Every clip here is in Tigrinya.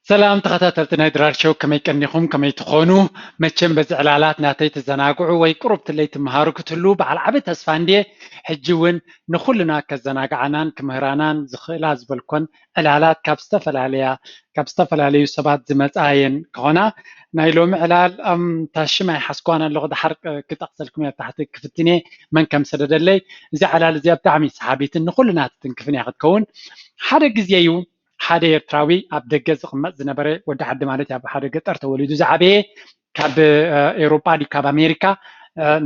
ሰላም ተኸታተልቲ ናይ ድራር ሾው፣ ከመይ ቀኒኹም? ከመይ ትኾኑ? መቸም በዚ ዕላላት ናተይ ትዘናግዑ ወይ ቁሩብ ትለይ ትመሃሩ ክትህሉ በዓል ዓቢ ተስፋ እንድየ። ሕጂ እውን ንኹልና ከዘናግዓናን ክምህራናን ዝኽእላ ዝበልኮን ዕላላት ካብ ዝተፈላለያ ካብ ዝተፈላለዩ ሰባት ዝመጻ እየን ክኾና። ናይ ሎሚ ዕላል እም፣ ታሽም ኣይሓዝኳን ኣለኹ፣ ድሓር ክጠቕሰልኩም እየ፣ ኣብ ታሕቲ ክፍትን እየ መን ከም ሰደደለይ። እዚኣ ዕላል እዚኣ ብጣዕሚ ሰሓቢትን ንኹልና ትትንክፍን እያ ክትከውን። ሓደ ግዜ እዩ ሓደ ኤርትራዊ ኣብ ደገ ዝቕመጥ ዝነበረ ወዲ ዓዲ ማለት ኣብ ሓደ ገጠር ተወሊዱ ዝዓበየ ካብ ኤውሮጳ ድዩ ካብ ኣሜሪካ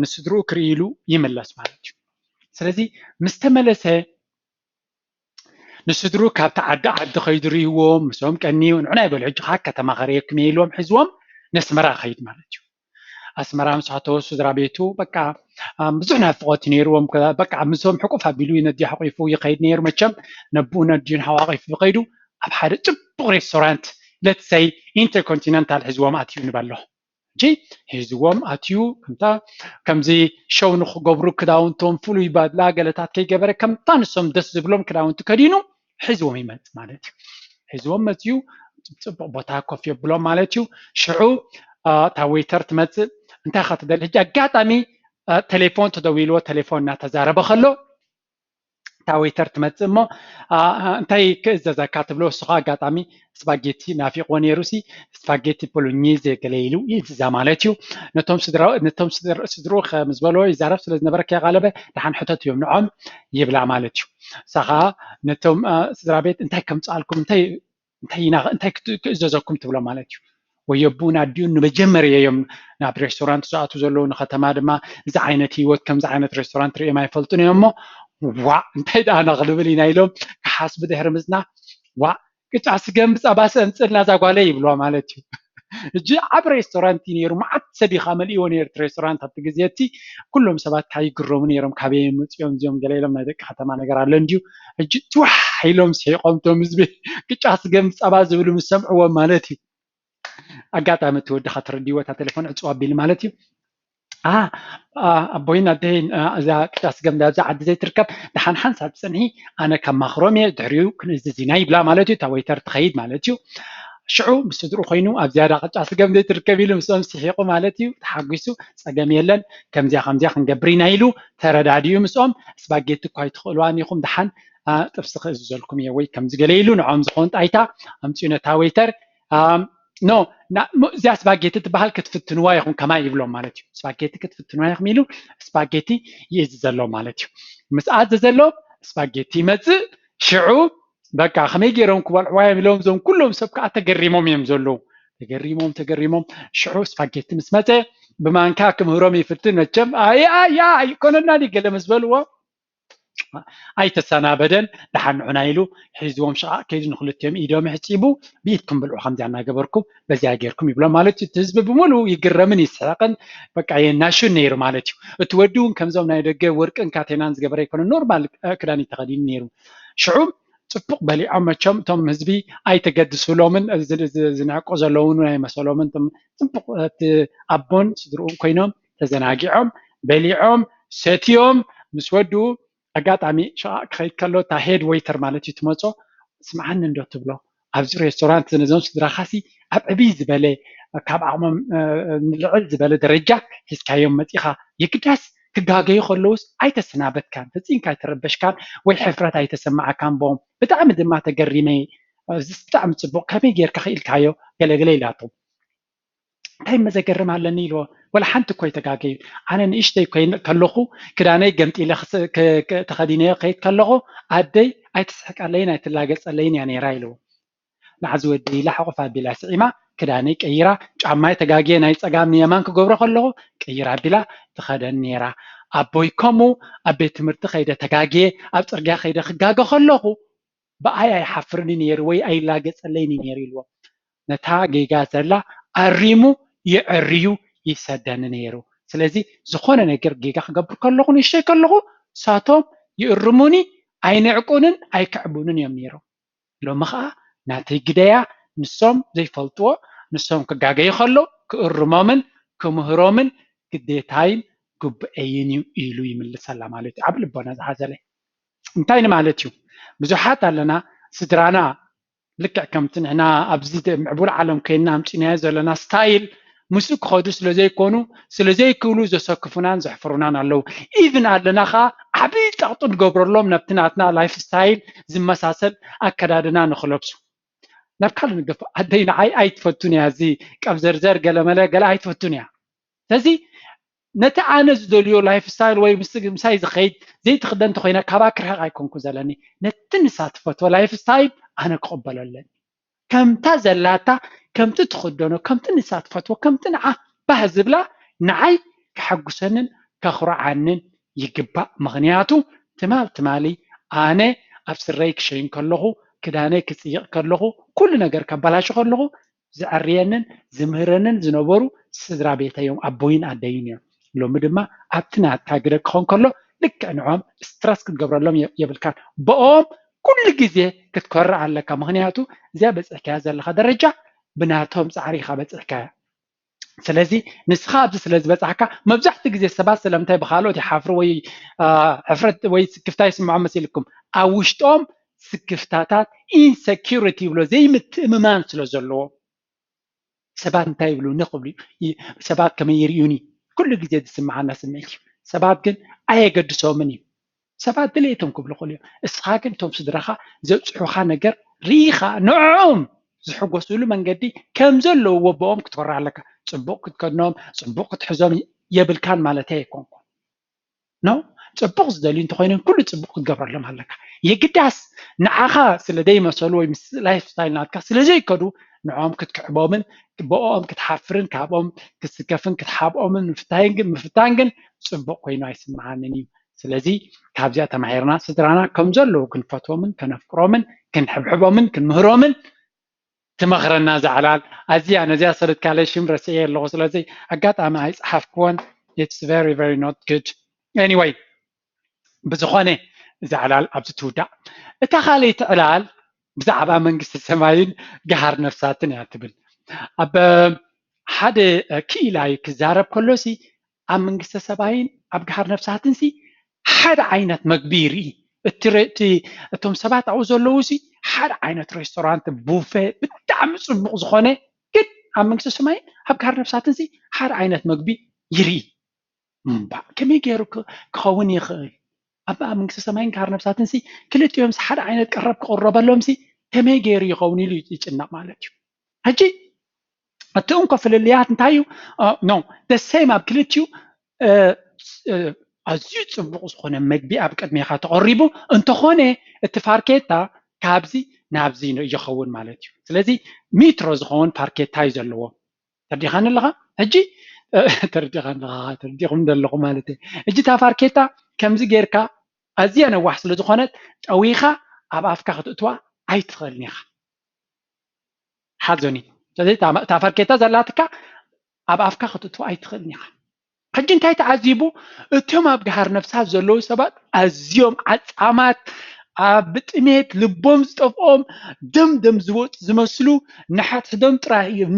ንስድርኡ ክርኢ ኢሉ ይምለስ ማለት እዩ። ስለዚ ምስ ተመለሰ ንስድርኡ ካብቲ ዓዲ ዓዲ ከይዱ ርእይዎም ምስኦም ቀንዩ ንዑና ይበሉ ሕጂ ከዓ ከተማ ከርእየኩም እየ ኢልዎም ሒዝዎም ነስመራ ከይድ ማለት እዩ። ኣስመራ ምስ ኣተወ ስድራ ቤቱ በቃ ብዙሕ ናፍቆት ነይርዎም። በቃ ምስኦም ሕቁፍ ኣቢሉ ነዲኡ ሓቂፉ ይኸይድ ነይሩ። መቸም ነብኡ ነዲኡ ሓዋቂፉ ይኸይዱ ኣብ ሓደ ፅቡቅ ሬስቶራንት let's say ኢንተርኮንቲነንታል ሒዝዎም ኣትዩ ንበሎ። ሕጂ ሒዝዎም ኣትዩ ከምታ ከምዚ ሸው ንክገብሩ ክዳውንቶም ፍሉይ ባድላ ገለታት ከይገበረ ከምታ ንሶም ደስ ዝብሎም ክዳውንቲ ከዲኑ ሒዝዎም ይመፅ ማለት እዩ። ሒዝዎም መፅዩ ፅቡቅ ቦታ ኮፍ የብሎም ማለት እዩ። ሽዑ እታ ዌይተር ትመፅእ እንታይ ኢኻ ትደሊ ሕጂ ኣጋጣሚ ቴሌፎን ተደዊልዎ ቴሌፎን እናተዛረበ ከሎ እታ ዌይተር ትመፅእ እሞ እንታይ ክእዘዘካ ትብሎ እሱ ከዓ ኣጋጣሚ ስፓጌቲ ናፊቕዎ ነይሩ ሲ ስፓጌቲ ቦሎኘዘ ገለ ኢሉ ይእዝዛ ማለት እዩ። ነቶም ስድርኡ ከም ዝበልዎ ይዛረብ ስለ ዝነበረ ከየቓለበ ደሓን ሕተት እዮም ንዖም ይብላ ማለት እዩ። ንሳ ከዓ ነቶም ስድራ ቤት እንታይ ከምፅኣልኩም እንታይ እንታይ ክእዘዘኩም ትብሎ ማለት እዩ። ወየቡን ኣዲኡን ንመጀመርያ እዮም ናብ ሬስቶራንት ዝኣቱ ዘለዉ ንከተማ ድማ እዚ ዓይነት ህይወት ከምዚ ዓይነት ሬስቶራንት ርእዮም ኣይፈልጡን እዮም እሞ ዋዕ እንታይ ደኣ ንክንብል ኢና ኢሎም ክሓስቡ ድሕሪ ምፅና ዋዕ ቅጫ ስገም ብፀባስ ኣምፅእልና እዛ ጓለይ ይብልዋ ማለት እዩ። እጂ ዓብ ሬስቶራንት እዩ ነይሩ መዓት ሰብ ኢኻ መሊእዎ ነይሩ እቲ ሬስቶራንት ኣብቲ ግዜ እቲ ኩሎም ሰባት ካይግረሙ ነይሮም ካበየ መፅኦም እዚኦም ገለ ኢሎም ናይ ደቂ ከተማ ነገር ኣሎ እንድዩ እጂ ትዋሕ ኢሎም ስሒቆም እቶም ህዝቢ ቅጫ ስገም ፀባ ዝብሉ ምስ ሰምዕዎም ማለት እዩ። ኣጋጣሚ እቲ ወዲ ካተረድይዎ እታ ቴሌፎን ዕፅው ኣቢሉ ማለት እዩ። ኣቦይን ኣደይን እዛ ቅጫ ስገም ዳብዛ ዓዲ ዘይትርከብ ደሓን ሓንሳብ ትፀንሒ ኣነ ከማኽሮም እየ ድሕሪኡ ክንእዝዝ ኢና ይብላ ማለት እዩ። እታ ወይተር ትኸይድ ማለት እዩ። ሽዑ ምስ ስድሩ ኮይኑ ኣብ ዝያዳ ቅጫ ስገም ዘይትርከብ ኢሉ ምስኦም ስሒቁ ማለት እዩ። ተሓጒሱ ፀገም የለን ከምዚያ ከምዚያ ክንገብር ኢና ኢሉ ተረዳድዩ ምስኦም ስፓጌቲ እኳ ኣይትኽእልዋን ኢኹም ደሓን ጥብሲ ክእዝዘልኩም እየ ወይ ከምዚ ገለ ኢሉ ንዖም ዝኸውን ጣይታ ኣምፅኡ ነታ ወይተር ኖ እዚኣ ስፓጌቲ ትበሃል ክትፍትንዋ ኢኹም ከማይ ይብሎም ማለት እዩ። ስፓጌቲ ክትፍትንዋ ኢኹም ኢሉ ስፓጌቲ ይእዝዘሎም ማለት እዩ። ምስ ኣዘዘሎም ስፓጌቲ ይመፅእ ሽዑ በቃ ከመይ ገይሮም ክበልዕዋ እዮም ኢሎም እዞም ኩሎም ሰብ ከዓ ተገሪሞም እዮም ዘለዉ። ተገሪሞም ተገሪሞም ሽዑ ስፓጌቲ ምስ መፀ ብማንካ ክምህሮም ይፍትን መቸም ኣያ ኣያ ኣይኮነና ገለ ምስ በልዎ ኣይተሰናበደን። ደሓን ንዑና ኢሉ ሒዝዎም ሸቓቕ ከይዱ ንክልቲኦም ኢዶም ኣሕፂቡ ብኢድኩም ብልዑ ከምዚኣ እናገበርኩም በዚኣ ጌርኩም ይብሎም ማለት እዩ። እቲ ህዝቢ ብምሉኡ ይግረምን ይስሕቕን በቃ የናሹን ነይሩ ማለት እዩ። እቲ ወዲ እውን ከምዞም ናይ ደገ ወርቅን ካቴናን ዝገበረ ኣይኮነ ኖርማል ክዳን እዩ ተኸዲኑ ነይሩ። ሽዑ ፅቡቅ በሊዖም መቸም እቶም ህዝቢ ኣይተገድስሎምን ዝንዕቁ ዘለውን ኣይመሰሎምን። ፅቡቅ ኣቦን ስድርኡን ኮይኖም ተዘናጊዖም በሊዖም ሰትዮም ምስ ወድኡ ኣጋጣሚ ሸቓቕ ክኸይድ ከሎ እታ ሄድ ወይተር ማለት እዩ ትመፆ ስምዓኒ እንዶ ትብሎ ኣብዚ ሬስቶራንት ነዞም ስድራኻሲ ኣብ ዕብይ ዝበለ ካብ ዓቕሞም ንልዕል ዝበለ ደረጃ ሒዝካዮም መፂኻ የግዳስ ክጋገዩ ከለውስ ኣይተሰናበትካን ተፂንካ ኣይተረበሽካን ወይ ሕፍረት ኣይተሰማዓካን ቦም ብጣዕሚ ድማ ተገሪመ ብጣዕሚ ፅቡቅ ከመይ ጌርካ ክኢልካዮ ገለገለ ኢላቶም እንታይ መዘገርም ኣለኒ ኢልዎ ወላ ሓንቲ እኮ ይተጋገዩ ኣነ ንእሽተይ ከለኹ ክዳነይ ገምጢለ ተኸዲነዮ ከይድ ከለኹ ኣደይ ኣይትስሕቀለይን ኣይትላገፀለይን እያ ነይራ ኢልዎ ንዓዚ ወደይ ኢላ ሕቑፍ ኣቢላ ስዒማ ክዳነይ ቀይራ ጫማይ ተጋግየ ናይ ፀጋም ንየማን ክገብሮ ከለኹ ቅይር ኣቢላ ትኸደን ነይራ ኣቦይ ከምኡ ኣብ ቤት ትምህርቲ ከይደ ተጋግየ ኣብ ፅርግያ ከይደ ክጋገ ከለኹ ብኣይ ኣይሓፍርን ነይሩ ወይ ኣይላገፀለይን ነይሩ ኢልዎም ነታ ጌጋ ዘላ ኣሪሙ የዐርዩ ይሰደኒ ነይሩ ስለዚ ዝኾነ ነገር ጌጋ ክገብር ከለኹ ንእሽተይ ከለኹ ንሳቶም ይእርሙኒ ኣይንዕቁንን ኣይክዕቡንን እዮም ነይሮም ሎሚ ኸዓ ናተይ ግደያ ንሶም ዘይፈልጥዎ ንሶም ክጋገዩ ከለዉ ክእርሞምን ክምህሮምን ግዴታይን ግቡኤይን እዩ ኢሉ ይምልሰላ ማለት እዩ ዓብ ልቦና ዝሓዘለ እንታይ ንማለት እዩ ብዙሓት ኣለና ስድራና ልክዕ ከምቲ ንሕና ኣብዚ ምዕቡል ዓለም ኮይንና ኣምፂናዮ ዘለና ስታይል ምስኡ ክኸዱ ስለዘይኮኑ ስለዘይክእሉ ዘሰክፉናን ዘሕፍሩናን ኣለዉ። ኢቭን ኣለና ከዓ ዓብዪ ጠቕጢ ንገብረሎም ነብቲ ናትና ላይፍ ስታይል ዝመሳሰል ኣከዳድና ንክለብሱ። ናብ ካልእ ንገፍ ኣደይ ንዓይ ኣይትፈቱን እያ እዚ ቀብዘርዘር ገለመለ ገለ ኣይትፈቱን እያ። ስለዚ ነቲ ኣነ ዝደልዮ ላይፍ ስታይል ወይ ምስ ምሳይ ዝኸይድ ዘይትኽደን እንተኮይና ካባ ክርሕቕ ኣይኮንኩ ዘለኒ። ነቲ ንሳ ትፈትዎ ላይፍ ስታይል ኣነ ክቕበሎ ኣለኒ። ከምታ ዘላታ ከምቲ ትኽደኖ ከምቲ ንሳ ትፈትዎ ከምቲ ንዓ ባህ ዝብላ ንዓይ ከሐጉሰንን ከኹርዓንን ይግባእ። ምኽንያቱ ትማል ትማሊ ኣነ ኣብ ስረይ ክሸይን ከለኹ ክዳነይ ክፅይቕ ከለኹ ኩሉ ነገር ከባላሹ ከለኹ ዘዕርየንን ዝምህረንን ዝነበሩ ስድራ ቤተይ እዮም ኣቦይን ኣደይን እዮም። ሎሚ ድማ ኣብቲ ናትካ ግደ ክኾን ከሎ ልክዕ ንዖም ስትረስ ክትገብረሎም የብልካን። ብኦም ኩሉ ግዜ ክትኮርዕ ኣለካ። ምኽንያቱ እዚኣ በፂሕካያ ዘለካ ደረጃ ብናቶም ፃዕሪ ኢካ በፂሕካያ። ስለዚ ንስኻ ኣብዚ ስለ ዝበፃሕካ መብዛሕትኡ ግዜ ሰባት ስለምንታይ ብካልኦት ይሓፍሩ ወይ ሕፍረት ወይ ስክፍታ ይስምዖም መሲልኩም ኣብ ውሽጦም ስክፍታታት ኢንሰኪሪቲ ይብሎ ዘይምትእምማን ስለ ዘለዎ ሰባት እንታይ ይብሉኒ ክብሉ ሰባት ከመይ ይርእዩኒ ኩሉ ግዜ ዝስምዓና ስምዒት እዩ። ሰባት ግን ኣየገድሶምን እዩ። ሰባት ድሌቶም ክብሉ ክእሉ እዮም። እስኻ ግን እቶም ስድራኻ ዘብፅሑኻ ነገር ርኢኻ ንዕኦም ዝሕጎስሉ መንገዲ ከም ዘለውዎ ብኦም ክትኮራ ኣለካ። ፅቡቕ ክትከድኖም ፅቡቕ ክትሕዞም የብልካን ማለተይ ኣይኮንኩን። ኖ ፅቡቕ ዝደልዩ እንተኮይኖም ኩሉ ፅቡቕ ክትገብረሎም ኣለካ። የግዳስ ንዓኻ ስለ ዘይመሰሉ ወይ ምስ ላይፍ ስታይል ናትካ ስለ ዘይከዱ ንዕኦም ክትክዕቦምን ብኦም ክትሓፍርን ካብኦም ክትስከፍን ክትሓብኦምን ምፍታይን ግን ምፍታን ግን ፅቡቕ ኮይኑ ኣይስምዓንን እዩ። ስለዚ ካብዚኣ ተማሂርና ስድራና ከም ዘለዉ ክንፈትዎምን ከነፍቅሮምን ክንሕብሕቦምን ክንምህሮምን ትመኽረና እዛ ዕላል ኣዝያ ነዚኣ ሰለትካለይ ሽም ረስኤ ኣለኹ ስለዚ ኣጋጣሚ ኣይፀሓፍክዎን። It's very very not good. Anyway ብዝኾነ እዛ ዕላል ኣብዚ ትውዳእ። እታ ካልኣይቲ ዕላል ብዛዕባ መንግስቲ ሰማይን ገሃር ነፍሳትን እያ ትብል። ኣብ ሓደ ክኢላ እዩ ክዛረብ ከሎሲ ኣብ መንግስተ ሰማይን ኣብ ገሃር ነፍሳትንሲ ሓደ ዓይነት መግቢ ይርኢ። እቲ እቶም ሰባት ኣብኡ ዘለዉ ሲ ሓደ ዓይነት ሬስቶራንት ቡፌ ብጣዕሚ ፅቡቕ ዝኾነ ግን ኣብ መንግስተ ሰማይን ኣብ ገሃር ነፍሳትንሲ ሓደ ዓይነት መግቢ ይርኢ። እምባእ ከመይ ገይሩ ክኸውን ይኽእል? ኣብ መንግስተ ሰማይን ገሃር ነፍሳትንሲ ክልቲኦምሲ ሓደ ዓይነት ቀረብ ክቕረበሎምሲ ከመይ ገይሩ ይኸውን ኢሉ ይጭነቕ ማለት እዩ። ሕጂ እቲ እንኮ ፍልልያት እንታይ እዩ? No, the same ኣብ ክልቲኡ ኣዝዩ ፅቡቕ ዝኾነ መግቢ ኣብ ቅድሜኻ ተቐሪቡ እንተኾነ እቲ ፋርኬታ ካብዚ ናብዚ ይኸውን ማለት እዩ። ስለዚ ሚትሮ ዝኸውን ፋርኬታ እዩ ዘለዎ። ተረዲኻኒ ኣለኻ? ሕጂ ተረዲኻኒ ኣለኻ ተረዲኹም ዘለኹ ማለት እዩ። ሕጂ እታ ፋርኬታ ከምዚ ጌርካ ኣዝያ ነዋሕ ስለ ዝኾነት ጠዊኻ ኣብ ኣፍካ ክትእትዋ ኣይትኽእልን ኢኻ። ሓዞኒ ስለዚ እታ ፋርኬታ ዘላትካ ኣብ ኣፍካ ክትእትዋ ኣይትኽእልን ኢኻ። ሕጂ እንታይ ተዓዚቡ? እቶም ኣብ ገሃር ነፍሳት ዘለዉ ሰባት ኣዝዮም ዓፃማት ኣብ ብጥሜት ልቦም ዝጠፍኦም ደም ደም ዝወፁ ዝመስሉ ንሓድሕዶም ጥራይ እዮም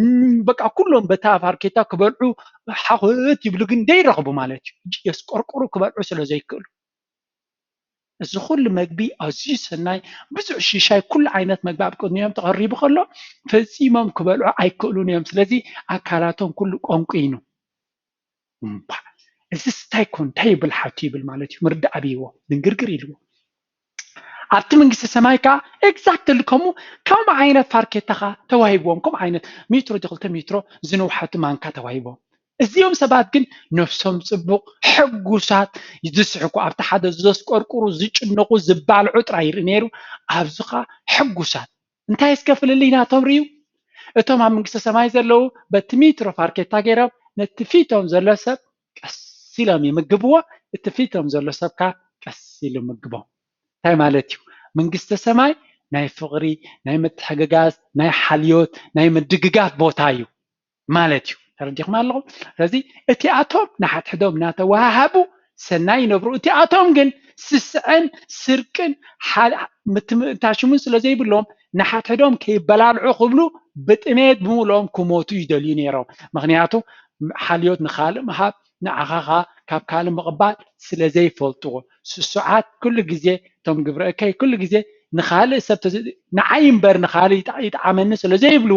በቃ ኩሎም በታ ፋርኬታ ክበልዑ ሓኾት ይብሉ ግን ዘይረኽቡ ማለት እዩ። የስቆርቁሩ ክበልዑ ስለ ዘይክእሉ እዚ ኩሉ መግቢ ኣዝዩ ሰናይ ብዙሕ ሽሻይ ኩሉ ዓይነት መግቢ ኣብ ቅድሚኦም ተቐሪቡ ከሎ ፈፂሞም ክበልዑ ኣይክእሉን እዮም። ስለዚ ኣካላቶም ኩሉ ቆንቁይኑ እምባ እዚ ስታይ ኮ እንታይ ይብል ሓቱ ይብል ማለት እዩ። ምርዳእ ኣብይዎ ድንግርግር ኢልዎ ኣብቲ መንግስቲ ሰማይ ከዓ ኤግዛክትሊ ከምኡ ከምኡ ዓይነት ፋርኬታ ከዓ ተዋሂብዎም ከምኡ ዓይነት ሜትሮ ዶ ክልተ ሜትሮ ዝንውሓቱ ማንካ ተዋሂቦም እዚኦም ሰባት ግን ነፍሶም ፅቡቕ ሕጉሳት ዝስሕቁ ኣብቲ ሓደ ዘስቆርቁሩ ዝጭነቑ ዝባልዑ ጥራይ ይርኢ ነይሩ ኣብዚ ከዓ ሕጉሳት እንታይ እስከ ፍልልይ ናቶም ርእዩ እቶም ኣብ መንግስተ ሰማይ ዘለዉ በቲ ሜትሮ ፋርኬታ ገይሮም ነቲ ፊቶም ዘሎ ሰብ ቀስ ኢሎም ይምግብዎ እቲ ፊቶም ዘሎ ሰብ ከዓ ቀስ ኢሉ ይምግቦም እንታይ ማለት እዩ መንግስተ ሰማይ ናይ ፍቕሪ ናይ ምትሕግጋዝ ናይ ሓልዮት ናይ ምድግጋፍ ቦታ እዩ ማለት እዩ ተረዲኹም ኣለኹም ስለዚ እቲኣቶም ንሓድሕዶም እናተወሃሃቡ ሰናይ ይነብሩ እቲኣቶም ግን ስስዐን ስርቅን ምትምእታሽሙን ስለ ዘይብሎም ንሓድሕዶም ከይበላልዑ ክብሉ ብጥሜት ብምልኦም ክሞቱ ይደልዩ ነይሮም ምክንያቱ ሓልዮት ንካልእ ምሃብ ንዓኻ ካብ ካልእ ምቕባል ስለ ዘይፈልጥዎ ስሱዓት ኩሉ ግዜ እቶም ግብረ እከይ ኩሉ ግዜ ንኻልእ ሰብ ንዓይ እምበር ንኻልእ ይጠዓመኒ ስለ ዘይብሉ፣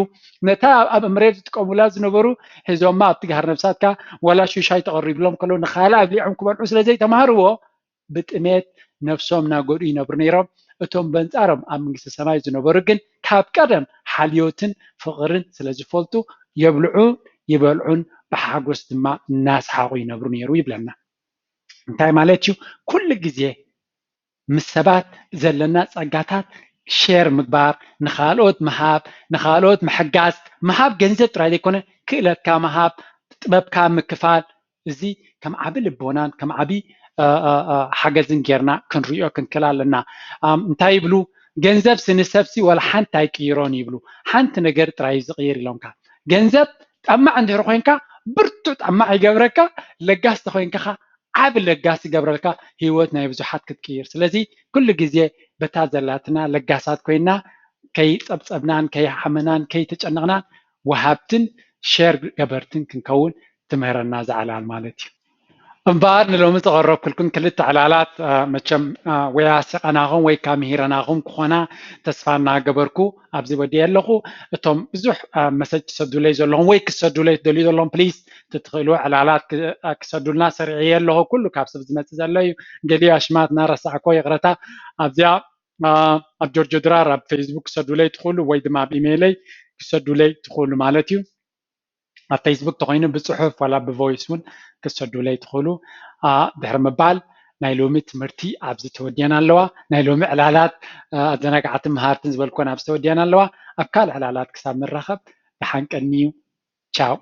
ነታ ኣብ እምሬት ዝጥቀሙላ ዝነበሩ ሒዞማ ኣብቲ ጋህር ነብሳትካ ዋላ ሹሻይ ተቐሪብሎም ከለዉ ንኻልእ ኣብሊዖም ክበልዑ ስለ ዘይተማህርዎ፣ ብጥሜት ነብሶም እናጎድኡ ይነብሩ ነይሮም። እቶም በንጻሮም ኣብ መንግስቲ ሰማይ ዝነበሩ ግን ካብ ቀደም ሓልዮትን ፍቕርን ስለ ዝፈልጡ የብልዑ ይበልዑን ብሓጎስ ድማ እናሰሓቑ ይነብሩ ነይሩ ይብለና። እንታይ ማለት እዩ? ኩሉ ግዜ ምስ ሰባት ዘለና ጸጋታት ሼር ምግባር፣ ንኻልኦት ምሃብ፣ ንኻልኦት ምሕጋዝ፣ ምሃብ ገንዘብ ጥራይ ዘይኮነ ክእለትካ ምሃብ፣ ጥበብካ ምክፋል፣ እዚ ከም ዓቢ ልቦናን ከም ዓቢ ሓገዝን ጌርና ክንሪኦ ክንክል ኣለና። እንታይ ይብሉ? ገንዘብ ንሰብሲ ዋላ ሓንቲ ኣይቅይሮን ይብሉ። ሓንቲ ነገር ጥራይ እዩ ዝቕይር ኢሎምካ። ገንዘብ ጠማዕ እንድሕር ኮይንካ ብርቱዕ ጠማዕ ይገብረካ፣ ለጋስ ተኮይንካ ዓቢ ለጋስ ይገብረልካ፣ ህይወት ናይ ብዙሓት ክትቅይር። ስለዚ ኩሉ ግዜ በታ ዘላትና ለጋሳት ኮይና ከይጸብጸብናን ከይሓመናን ከይተጨነቕናን ወሃብትን ሼር ገበርትን ክንከውን ትምህረና እዛ ዕላል ማለት እዩ። እምበኣር ንሎሚ ዘቐረብኩልኩም ክልተ ዕላላት መቸም ወይ ኣሲቐናኹም ወይ ከዓ ምሂረናኹም ክኾና ተስፋ እናገበርኩ ኣብዚ ወዲየ ኣለኹ። እቶም ብዙሕ መሰጅ ትሰዱለይ ዘለኹም ወይ ክሰዱለይ ትደልዩ ዘለኹም ፕሊዝ ትትኽእሉ ዕላላት ክሰዱልና ሰሪዐ ኣለኹ። ኩሉ ካብ ሰብ ዝመፅእ ዘሎ እዩ። ገሊኡ ኣሽማት እናረሳዕኮ ይቕረታ። ኣብዚኣ ኣብ ጆርጆ ድራር ኣብ ፌስቡክ ክሰዱለይ ትኽእሉ ወይ ድማ ኣብ ኢሜይለይ ክሰዱለይ ትኽእሉ ማለት እዩ። ኣብ ፌስቡክ ተኮይኑ ብፅሑፍ ዋላ ብቮይስ እውን ክሰዱለይ ትኽእሉ። ድሕሪ ምባል ናይ ሎሚ ትምህርቲ ኣብዚ ተወዲአን ኣለዋ። ናይ ሎሚ ዕላላት ኣዘናጋዕትን መሃርትን ዝበልኮን ኣብዚ ተወዲአን ኣለዋ። ኣብ ካልእ ዕላላት ክሳብ ንራኸብ ደሓን ቀንዩ። ቻው።